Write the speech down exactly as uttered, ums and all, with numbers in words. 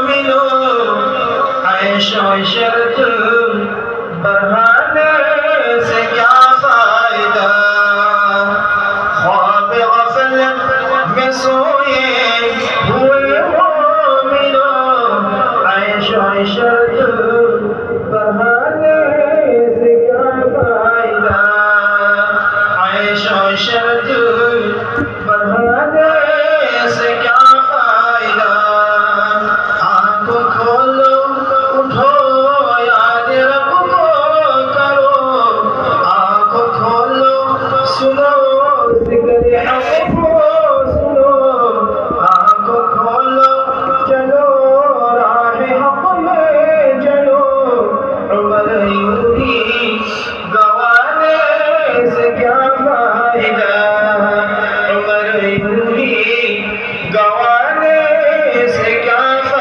मिलो, ऐश इशरत बरहाने से क्या फायदा? ख्वाब गफलत में सोए